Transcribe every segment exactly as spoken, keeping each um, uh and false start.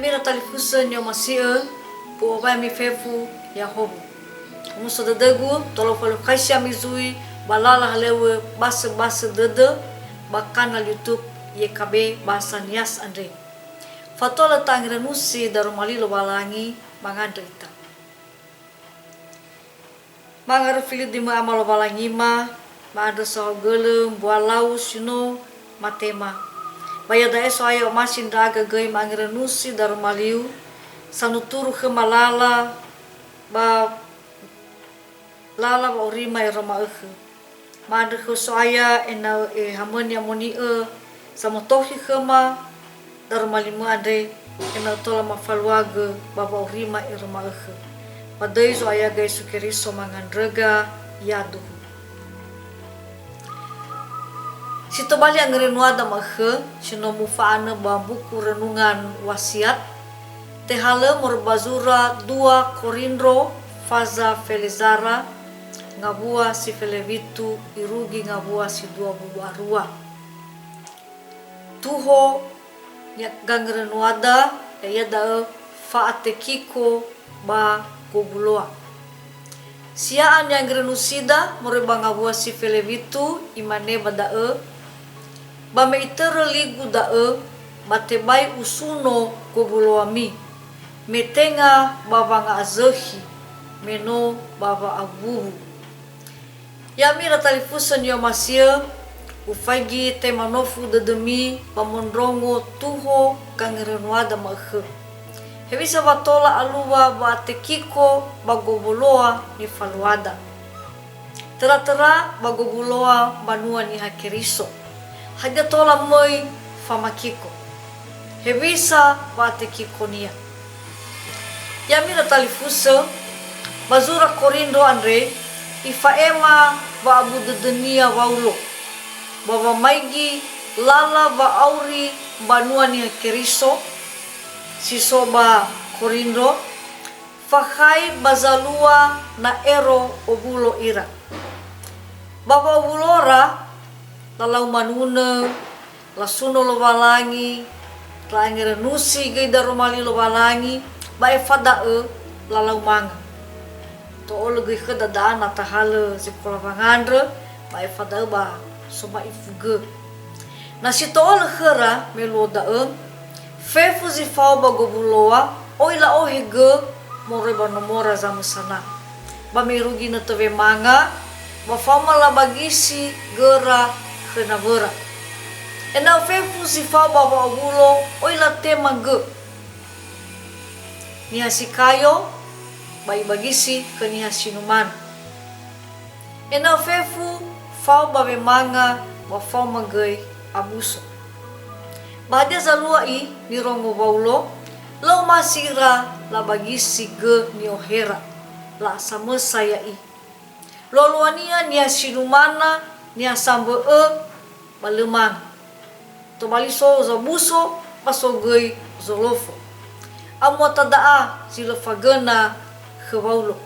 Mira talifusö ni'omasi'ö, pu'owai ami fefu, ya'ahowu. Omuso dödögu, tola ufalukhaisi ami zui ba lala halöŵö basöbasö dödö ba kanal YouTube Y K B Bahasa Nias andre. Fatua lö ta'angerönusi daroma li Lowalangi, mangandrö ita. Manga röfi lidi mö Ama Lowalangima, ma'andrö saohagölö mbua lau si no matema. Ba iada'e So'aya omasi ndra'aga göi ma'angerönusi daroma liu, sanuturu khöma lala ba lala wa'aurima ero ma'ökhö. Ma'andrö khöu So'aya ena'ö e hamö ni'amoni'ö zamotokhi khöma daroma limö andre, ena'ö tola mafaluagö ba wa'aurima ero ma'ökhö. Ba döi Zo'aya Yesu Keriso mangandröga, yaduhu. Si tobali angerönuada ma'ökhö, si no mufa'anö ba mbuku Renungan Wasiat, tehalö moroi ba zura dua Korindro, faza felezara, ngawua si felewitu irugi ngawua si dua wulu arua. Tuho gangerönuada, ya'ia da'ö fa'atekiko ba gowuloa. Sia'a ni'angerönusida moroi ba ngawua si felewitu, imane ba da'ö, "Ba me itörö ligu da'ö, ba tebai usuno gowuloami, me tenga ba wanga'azökhi, me no ba wa'awuwu." Ya'ami ira talifusö ni'omasi'ö, ufaigi tema nofu dödömi ba mondrongo tuho gangerönuada ma'ökhö. Hewisa wa tola alua wa'atekiko ba gowuloa nifaluada? Töra-töra ba gowuloa mbanua Niha Keriso. Hadia tola möi famakiko? Hewisa wa'atekikonia? Ya'ami ira talifusö, ba zura Korindro andre, ifa'ema wa'abu dödönia Waulo, ba wamaigi lala wa'auri mbanua Niha Keriso si so ba Korindro, fakhai ba zalua na ero owulo ira. Ba wa'owulora, lalau manunö, lasuno Lowalangi, la'angerönusi göi daroma li Lowalangi, ba efa da'ö lalau manga. To'olö göi khöda da'a na tahalö zekola wangandrö, ba efa da'ö ba so ma'ifu gö. Na si to'olö khöra me luo da'ö, fefu zi fao ba gowuloa, oi la'ohe gö moroi ba nomora zamösana. Ba me irugi nötö wemanga, ba faoma labagisi göra khö nawöra. Ena'ö fefu zi fao ba wa'owulo, oi latema gö. Niha si kayo, ba ibagisi khö niha si numana. Ena'ö fefu fao ba wemanga, ba faoma göi abuso. Ba hadia zalua i nirongo Waulo? Lö omasi ira labagisi gö ni'ohera, la'a samösa ya'i. Lualuania niha si numana, niha sambö'ö, ba lö manga. Tobali so zabuso, ba so göi zolofo. Amuata da'a zi lö fagöna khö Waulo.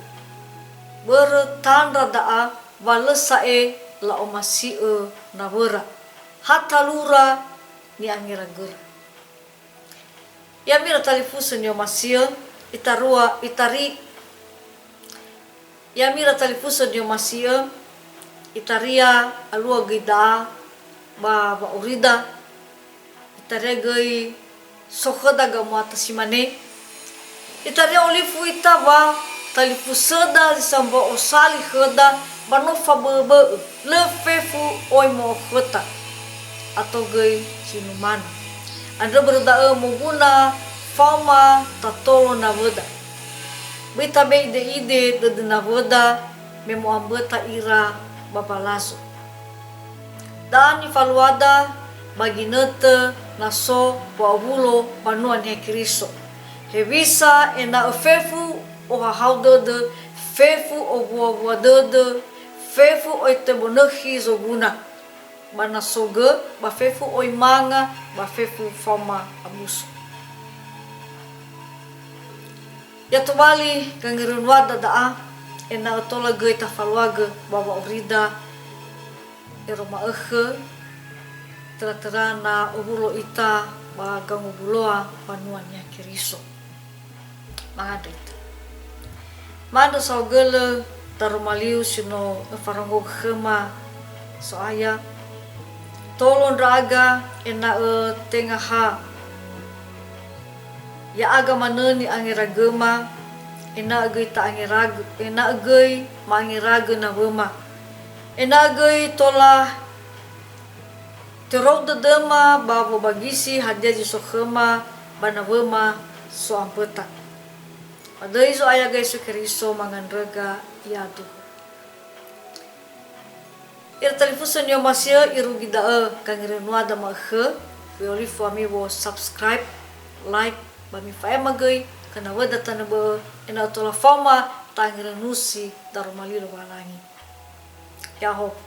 Börö tandra da'a wa lö sa'ae la'omasi'ö nawöra, ha talura ni'angeragöra. Ya'ami ira talifusö ni'omasi'ö, itarua, itari-, ya'ami ira talifusö ni'omasi'ö, itaria alua göi da'a ba wa'aurida, itaria göi so khöda gamuata si mane, itaria olifu ita wa talifusöda zi sambua osali khöda ba no fabö'öbö'ö, lö fefu oi mo'okhöta, ato göi zi numana. Andrö börö da'ö moguna faoma tatolo nawöda. Böi tabe'e ide'ide dödö nawöda me mo'amböta ira ba balazo. Da'a nifaluada ba ginötö na so wa'owulo mbanua Niha Keriso. Hewisa ena'ö fefu ohahau dödö, fefu owuawua dödö, fefu oi töi bonökhi zoguna. Ba na so gö, ba fefu oi manga, ba fefu faoma abuso. Ya tobali gangerönuada da'a, ena'ö tola göi tafaluagö ba wa'aurida ero ma'ökhö, töra-töra na owulo ita ba gangobuloa banua Niha Keriso. Mangandrö ita. Ma'andrö saohagölö daroma liu si no öfarongogu khöma, So'aya, tolo ndra'aga ena'ö tenga ha ya'aga manö ni'angeragöma, ena'ö göi ta'angeragö, ena'ö göi ma'angeragö nawöma, ena'ö göi tola terou dödöma ba wobagisi hadia zi so khöma ba nawöma so'amböta. Ba döi Zo'aya Yesu Keriso mangandröga ya'aduhu. Ira talifusö ni'omasi'ö, irugi da'ö gangerönuada ma'ökhö, we'olifu ami wo subscribe, like, ba mifa'ema göi khö nawöda tanö bö'ö, ena'ö tola faoma ta'angerönusi daroma li Lowalangi. Ya'ahowu.